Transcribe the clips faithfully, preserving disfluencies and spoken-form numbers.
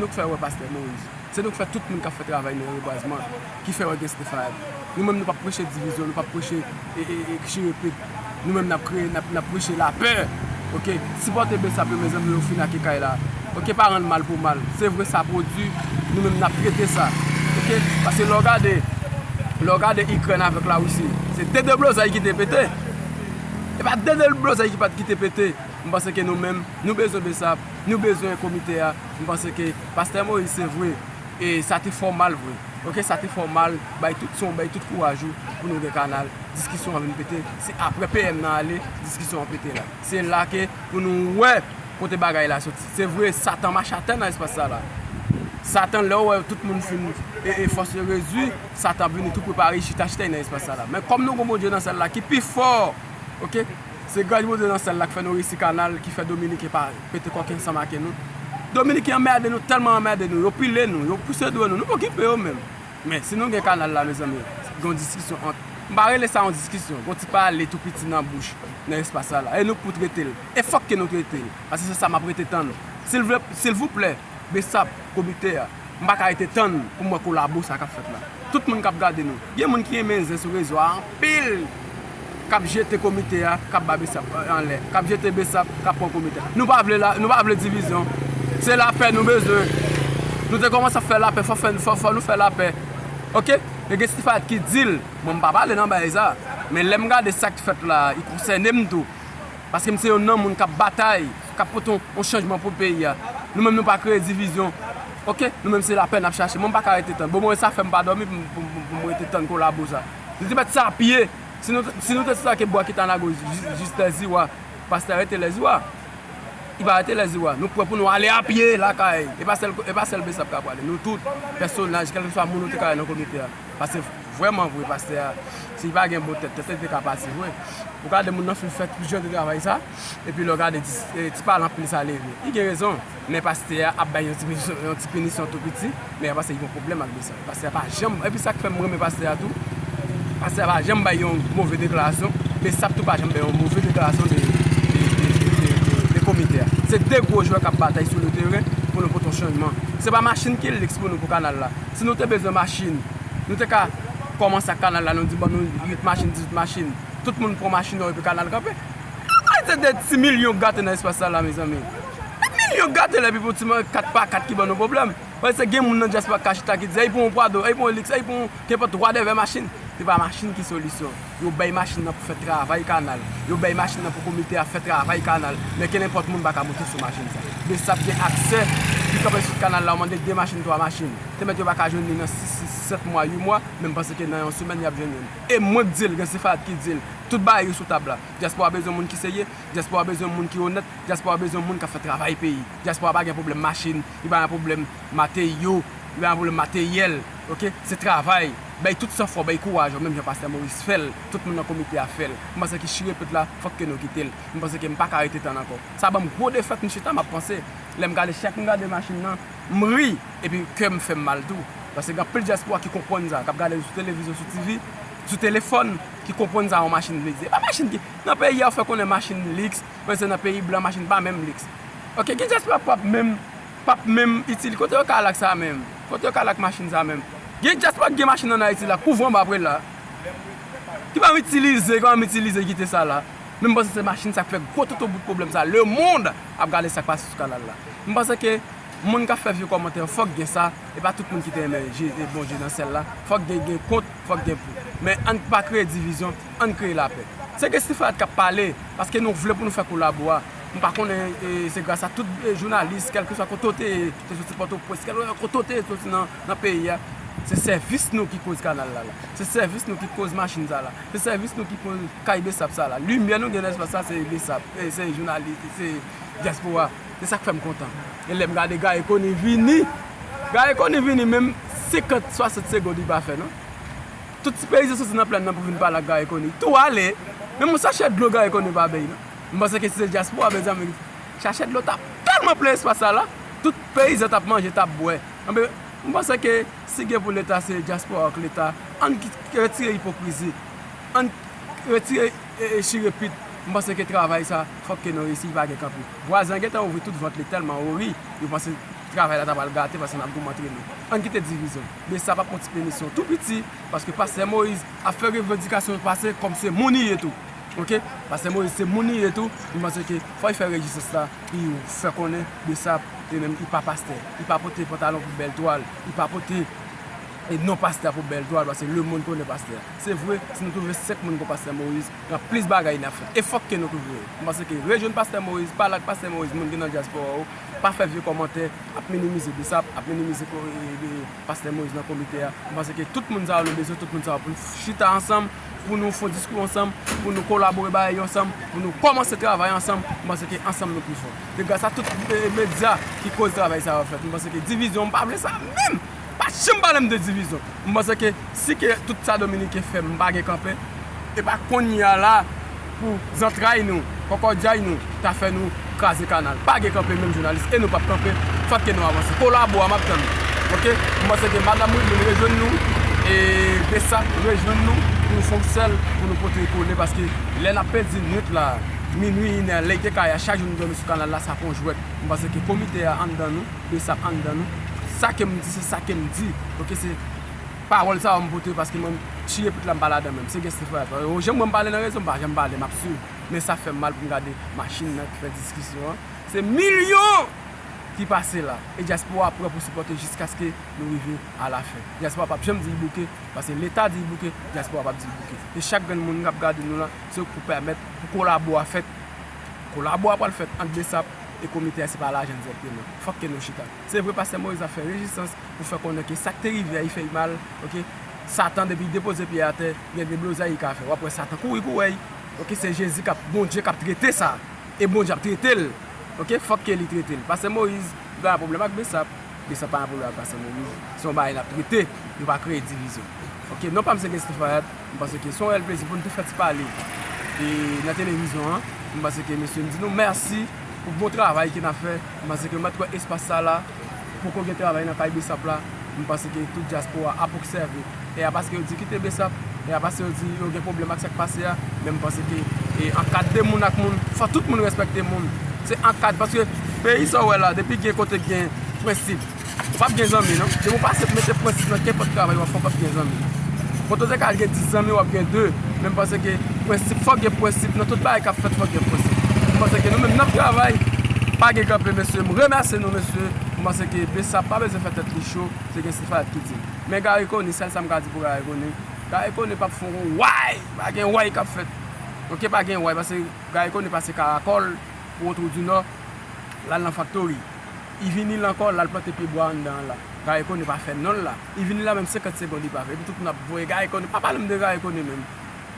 nou k fè wè Pastè Moïse. Se nou k fè tout moun k ap fè travay nan rebwazman, ki fè wè gen Stefan. Nou menm, nou p ap preche divizyon, nou p ap preche e, e, e, chire pit. Nou menm, n ap kreye, n ap, n ap preche lapè. Oke? Sipòte Besap yo, mezanmi, yo fin ak kay la. Oke? Pa rann mal pou mal. Se vre, sa pwodui, nou menm, n ap trete sa. Oke? Paske lè w gade, lè w gade Ikrèn avèk Larisi, se de deblozay ki te pete. E pa de deblozay ki pa t, ki te pete. M panse ke nou menm, nou bezwen Besap, nou bezwen komite a. M panse ke Pastè Moïse, se vre, e sa te fè w mal vre. Oke, sa te fè w mal, bay tout son, bay tout kouraj ou pou nou gen kanal. Diskisyon an vin pete. Se apre P M nan ale, diskisyon an pete la. Se la ke pou nou wè kote bagay la soti. Se vre, Satan mache atè nan espas sa la. Satan, lè w wè tout moun fin e, e fòs yo redui, Satan ap vini tou prepare chita chita nan espas sa la. Men kòm nou gon Bondye nan syèl la ki pi fò, oke? Se gras Bondye nan syèl la k fè nou reyisi kanal, ki fè Dominiken pa pete kòken ansanm ak nou. Dominiken anmède nou, tèlman anmède nou, yo pile nou, yo pouse dwe nou, nou pa okipe yo menm. Men, si nou gen kanal la, mezanmi, gen yon diskisyon ant, m pa rele sa yon diskisyon, gen yon ti pale tou piti nan bouch, nan espas sa la. E nou k pou trete l. E fòk ke nou trete l. Paske se sa m ap rete tann. Silvouplè, silvouplè, Besap, komite a, m pa ka rete tann pou m wè kolabo sa k ap fèt la. Tout moun k ap gade nou, gen moun ki renmen zen sou rezo a anpil, k ap jete komite a, k ap ba Besap, euh, anlè, k ap jete Besap, k ap pran komite a. Nou pa vle la, nou pa vle divizyon. Se lapè nou bezwen. Nou te kòmanse ap fè lapè, fò fè, fò, fò nou fè lapè. Oke? E gen Stefan ki di l, mwen m pa pale nan bagay sa. Men lè m gade sa k fèt la, li konsène m tou. Paske m se youn nan moun k ap batay, k ap pote yon, yon chanjman pou peyi a. Nou menm nou pa kreye divizyon. Oke? Nou menm se lapè n ap chache. Mwen m pa ka rete tann. Bon, mwen sa fè m pa dòmi pou m, pou m, pou m rete tann kolabo sa. Nou te mèt sa a pye. Si nou, si nou te sitwayen ke bwa ki t Anago jis, jis Lèziwa, pastè rete Lèziwa. Li pa rete Lèziwa. Nou prè pou nou ale a pye lakay. E pa sèl, e pa sèl Besap k ap prale. Nou tout, pèsonaj, kèlkeswa moun nou te ka wè nan komite a. Paske vrèman vre, pastè a, si li pa gen bon tèt, tèt li te ka pati vre. Ou gade moun nan fin fè tout jan de travay sa, epi lè w gade ti, eh, ti pale anpil sa leve. Li gen rezon, men pastè a ap bay yon ti pinisyon, yon ti pinisyon tou piti, men pastè a gen yon pwoblèm ak Besap. Pastè a pa janm, epi sa k fè m renmen pastè a tou, pastè a pa janm bay yon move deklarasyon, Besap tou pa janm bay yon move deklarasyon de, de, de komite a. Se de gwo jwè k ap batay sou le teren pou nou pote yon chanjman. Se pa machin ki liks pou nou pou kanal la. Si nou te bezwen machin, nou te ka kòmanse ak kanal la, nou di ban nou uit machin, dizuit machin. Tout moun pran machin yo epi kanal kanpe. Ay, se de ti milyon gate nan espas sa la, mezanmi. De milyon gate la, epi pou ti man kat pa kat ki ban nou pwoblèm. Paske gen moun nan dyaspora k ka chita ki di, ay, pou yon Prado, ay, pou yon Lexus, ay, pou yon kenpòt whatever machin. Se pa machin ki solisyon. Yo bay machin nan pou fè travay kanal. Yo bay machin nan pou komite a fè travay kanal. Men kenenpòt moun pa ka monte sou machin sa. Besap gen aksè, li kanpe sou kanal la, ou mande de machin, twa machin. Te mèt yo pa ka jwenn li nan sis, sis, sèt mwa, uit mwa, men m panse ke nan yon semèn y ap jwenn youn. E mwen k di l, gen Sefad ki di l, tout bagay yo sou tab la. Dyaspora bezwen moun ki serye, dyaspora bezwen moun ki onèt, dyaspora bezwen moun k ap fè travay peyi. Dyaspora pa gen pwoblèm machin, li pa gen pwoblèm materyo, li pa gen pwoblèm materyèl, oke? Se travay, bay tout san fò, bay kouraj, menm jan pastè Moris fè l, tout moun nan komite a fè l. M panse ke chire pit la, fòk ke nou kite l. M panse ke m pa ka rete tann ankò. Sa ban m gwo defèt, m chita, m ap panse. Lè m gade, chak m gade machin nan, m ri, epi kè m fè m mal tou. Paske gen anpil dyaspora ki konprann sa, k ap gade sou televizyon, sou T V, sou telefòn, ki konprann sa yon machin vle di. E pa machin ki, nan peyi a, ou fè konnen machin liks, men se nan peyi blan, machin pa menm liks. Oke, gen dyaspora p ap menm, p ap menm itilize. Kote yo ka al ak sa menm? Kote yo ka al ak machin sa menm? Gen dyaspora ki gen machin ann Ayiti la, k pou vann apre la. Ki pa menm itilize, ki pa menm itilize, kite sa la. Men m panse se machin sa k fè gwo toto bout pwoblèm sa. Lemonn ap gade sa k pase sou kanal la. M panse ke moun k ap fè vye kòmantè yo, fòk gen sa. E pa tout moun ki te renmen Je-, e Bondye nan syèl la. Fòk gen, gen kont, fòk gen pou. Men ann pa kreye divizyon, ann kreye lapè. Se gen Stefad k ap pale, paske nou vle pou nou fè kolabo a. M pa konnen, e, se gras a tout, e, jounalis, kèlkeswa kote w te ye, te soti Pòtoprens, kèlkeswa kote w te ye, soti nan, nan peyi a. Se sèvis nou ki koz kanal la, la. Se sèvis nou ki koz machin sa la. Se sèvis nou ki koz kay Besap sa la. Limyè nou gen nan espas sa, se Besap, e, se jounalis, se dyaspora. Se sa k fè m kontan. E lè m gade Gaye Koni vini, Gaye Koni vini, menm senkant, swasant segonn li pa fè, non. Tout ti peyizan soti nan plèn nan pou vin pale ak Gaye Koni. Tou ale, menm yon sachè dlo Gaye Koni pa bay, non. M panse ke si se dyaspora, mezanmi, sachè dlo t ap tèlman plen espas sa la, tout peyizan t ap manje, t ap bwè. Anben, m panse ke si gen pou Leta, se dyaspora ak Leta. Ann ki-, retire ipokrizi. Ann retire, e, e, chire pit. M panse ke travay sa, fòk ke nou reyisi, li pa gen kanpe. Vwazen an gentan ouvri tout vant li tèlman ou ri, yo panse Travay la ta pral gate paske n ap goumen antre nou. Ann kite divizyon. Besap ap pran ti penisyon tou piti paske Pastè Moyiz ap fè revandikasyon l pase kòm se moun li ye tou. Oke? Pastè Moyiz se moun li ye tou. M panse ke fò l fè rejistans la, pou l fè konnen Besap li menm li pa pastè. Li pa pote pantalon pou bèl twal. Li pa pote e non pastè pou bèl twal paske lemonn konnen pastè. Se vre, si nou twouve senk moun kon Pastè Moyiz, gen plis bagay n ap fè. E fòk ke nou twouve yo. M panse ke rejwenn Pastè Moyiz, pale ak Pastè Moyiz, moun ki nan dyaspora yo, pa fè vye kòmantè, ap minimize Besap, ap minimize ko- e- e- Pastè Moyiz nan komite a. M panse ke tout moun sa yo nou bezwen, tout moun sa yo pou nou chita ansanm, pou nou fè yon diskou ansanm, pou nou kolabore bagay yo ansanm, pou nou kòmanse travay ansanm. M panse ke ansanm nou pi fò. Se gras a tout e, medya ki koz travay sa yo fèt. M panse ke divizyon, m pa vle sa menm. Pa janm pale m de divizyon. M panse ke si ke tout sa Dominiken fè, m pa gen kanpe. E pa kounye a la pou zantray nou, kòkòdyay nou, ta fè nou kraze kanal. Pa gen kanpe menm jounalis, e nou p ap kanpe, fòk ke nou avanse. Kolabo a m ap tann. Oke? M panse ke Madanm Wibin rejwenn nou, e Besap rejwenn nou, pou nou fè yon sèl, pou nou pote kole, paske lè n ap pèdi nwit la, minwi, inè, lè l te kay a, chak jou nou dòmi sou kanal la, sa pa yon jwèt. M panse ke komite a anndan nou, Besap anndan nou. Sa ke m di, se sa ke m di. Oke, se pawòl sa yo m pote paske mwen, chire pit la m pa ladan menm. Se gen Stefan. Ou janm wè m pale nan rezo, m pa janm pale, m ap swiv. Men sa fè m mal pou m gade machin nan ki fè diskisyon an. Se milyon ki pase la. E dyaspora prè pou sipòte jiskaske nou rive alafen. Dyaspora p ap janm di l bouke, paske Leta di l bouke, dyaspora p ap di l bouke. E chak grenn moun k ap gade nou la, se yo k pou pèmèt pou kolabo a fèt. Kolabo a pral fèt ant Besap e komite a, se pa lajan dirèkteman. Fòk ke nou chita. Se vre, Pastè Moyiz ap fè rejistans pou fè konnen ke sa k te rive a, li fè l mal, oke? Satan, depi l depoze pye atè, gen deblozay li ka fè. W ap wè Satan kouri pou wè l, oke? Se Jezi k ap, Bondye k ap trete sa. E Bondye ap trete l, oke? Fòk ke li trete l. Pastè Moyiz, li pa gen pwoblèm ak Besap. Besap pa gen pwoblèm ak Pastè Moyiz. Se yon bagay n ap trete. Nou pa kreye divizyon. Oke, non pa m se Gen Stefayad. M panse ke se yon reyèl plezi pou n te fè ti pale e nan televizyon an. M panse ke mesye, m di nou mèsi pou bon travay ke n ap fè. M panse ke mèt wè espas sa la, poko gen travay nan kay Besap la. M panse ke tout dyaspora ap obsève. E a paske yo di kite Besap, e a paske yo di yo gen pwoblèm ak sa k pase a, men m panse ke e an kad de moun ak moun, fò tout moun respekte moun. Se an kad, paske peyi sa w wè la, depi gen kote k gen prensip, w p ap gen zanmi non. Depi w pase mete prensip nan kenpòt travay w ap fè, w p ap gen zanmi. Kote w te ka al gen dis zanmi, w ap gen de. Men m panse ke prensip, fòk gen prensip nan tout bagay k ap fèt, fòk gen prensip. M panse ke nou menm n ap travay, pa gen kanpe mesye. M remèsye nou mesye. M panse ke Besap pa bezwen fè tèt li cho, se Gen Stefayad ki di l. Men Garry Conille, sèl sa m ka di pou Garry Conille, Garry Conille p ap fè yon way, pa gen way k ap fèt. Oke, pa gen way, paske Garry Conille pase Karakòl, pou Wotwou di Nò, l al nan Faktori. Li vini la ankò, l al plante pyebwa anndan an la. Garry Conille pa fè non l la. Li vini la menm senkant segonn li pa fè. Epi tout moun ap voye Garry Conille. Pa pale m de Garry Conille menm.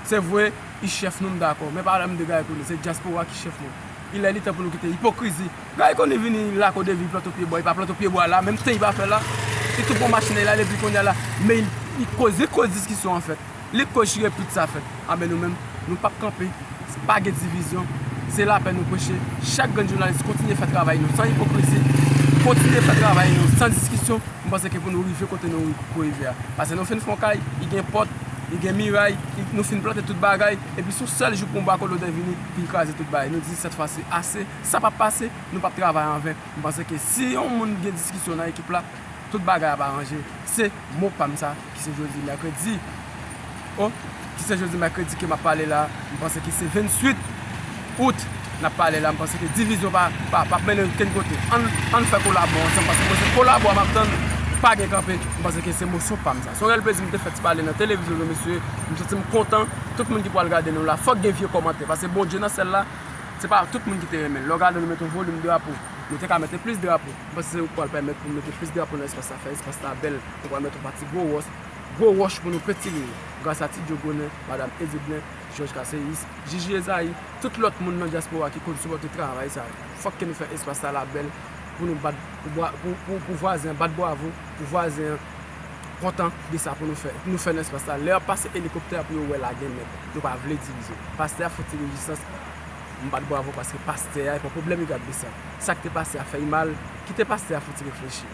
Se vre, li chèf nou, m dakò. Men pa pale m de Garry Conille, se dyaspora ki chèf nou. Li lè li tan pou nou kite ipokrizi. Garry Conille vini la Kodevi, li plante pyebwa, li pa plante pyebwa la, menm tan li pa fè la. Li tout bon machin nan, li ale epi kounye a la. Men li, li koz, li koz diskisyon an fèt. Li k koz chire pit sa fèt. Anben nou menm, nou p ap kanpe. Pa gen divizyon. Se lapè nou preche. Chak grenn jounalis kontinye fè travay nou san ipokrizi. Kontinye fè travay nou san diskisyon. M panse ke pou nou rive kote nou pou rive a. Paske nou fin fè yon kay, li gen pòt, li gen miray, li, nou fin plante tout bagay. Epi se yon sèl jou pou yon bwa kolonè vini, pou l kraze tout bagay. Nou di sèt fwa se ase. Sa p ap pase, nou p ap travay anven. M panse ke si yon moun gen diskisyon nan ekip la, tout bagay ap aranje. Se mo pa m sa, ki se jodi mèkredi. O, ki se jodi mèkredi ke m ap pale la, m panse ke se venntuit out n ap pale la, m panse ke divizyon pa, pa, p ap mennen okenn kote. Ann, ann fè kolabo ansanm, paske mwen se kolabo a m ap tann, pa gen kanpe. M panse ke se moso pa m sa. Se yon reyèl plezi m te fè ti pale nan televizyon yo, mesye. M santi m kontan. Tout moun ki pral gade nou la, fòk gen vye kòmantè, paske Bondye nan syèl la, se pa tout moun ki te renmen l. Lè w gade nou mete yon volim drapo, nou te ka mete plis drapo. M panse se ou k pral pèmèt pou nou mete plis drapo nan espas la, fè espas la bèl. Nou pral mete yon pati gwo wòch, gwo wòch pou nou pentire yo. Gras a Ti Djo Gonen, Madanm Ediblen, Jòj Kaseyis, Jiji Ezayi, tout lòt moun nan dyaspora ki konn sipòte travay sa yo. Fòk ke nou fè espas sa la bèl pou nou bat, pou bwa-, pou, pou, pou vwazen an bat bwavo, pou vwazen an kontan de sa pou nou fè. Nou fè nan espas sa. Lè y ap pase elikoptè a pou yo wè la gen nèg. Nou pa vle divizyon. Pastè a fouti rejistans. M bat bwavo paske pastè a, e pa pwoblèm li gen ak Besap. Sa k te pase a fè l mal, kite pastè a fouti reflechi.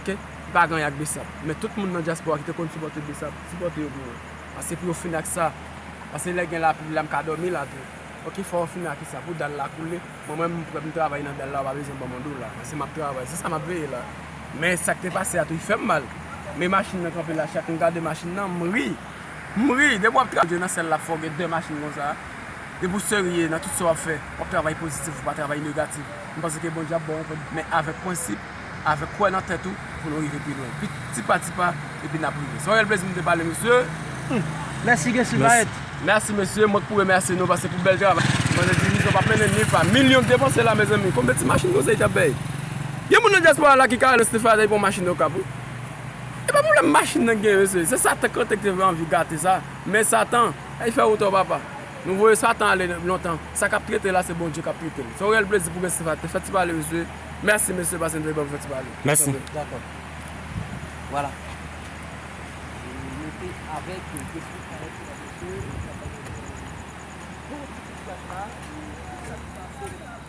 Oke? Li pa gen anyen ak Besap. Men tout moun nan dyaspora ki te konn sipòte Besap, sipòte yo pou mwen. Paske pou yo fini ak sa. Paske lè gen lapli la, m ka dòmi la tou. Ok, fò w fini ak sa. Pou dal la koule, mwen menm, m prè pou m travay nan dal la, w pa bezwen ban m yon dola. Se m ap travay, se sa m ap veye la. Men sa k te pase a tou, li fè m mal. Men machin nan kanpe la, chak m gade machin nan, m ri. M ri. Depi w ap travay nan syèl la, fò w gen de machin konsa. Depi w serye nan tout sa w ap fè, w ap travay pozitif, ou pa travay negatif. M panse ke Bondye ap ba w yon kòd, men avèk prensip, avèk kwè nan tèt ou, pou nou rive pi lwen. Pi, ti pa ti pa, epi n ap rive. Se yon reyèl plezi m te pale, mesye. Mèsi, Gessy Payet. Mèsi, mesye. Mwen k pou remèsye nou, paske pou bèl travay. Mwen te di, Divizyon p ap mennen ni pa. Milyon k depanse la, mezanmi. Konbyen ti machin konsa li t ap bay? Gen moun nan dyaspora la ki ka rele Steph Adèy pou yon machin Okap, wi. E pa pwoblèm machin nan gen, mesye. Se Satan k rete k te anvi gate sa. Men Satan, ay fè woutò, papa. Nou voye Satan ale lontan. Sa k ap trete la, se Bondye k ap trete l. Se yon reyèl plezi pou gen Steph Adèy. Fè ti pale, mesye. Mèsi, mesye, paske nou te ban m fè ti pale. Mèsi. Dakò. Vwala. Nou te avèk Gessy Payet, mesye, e sa pa gen bon ti kèk la, e sa k pase.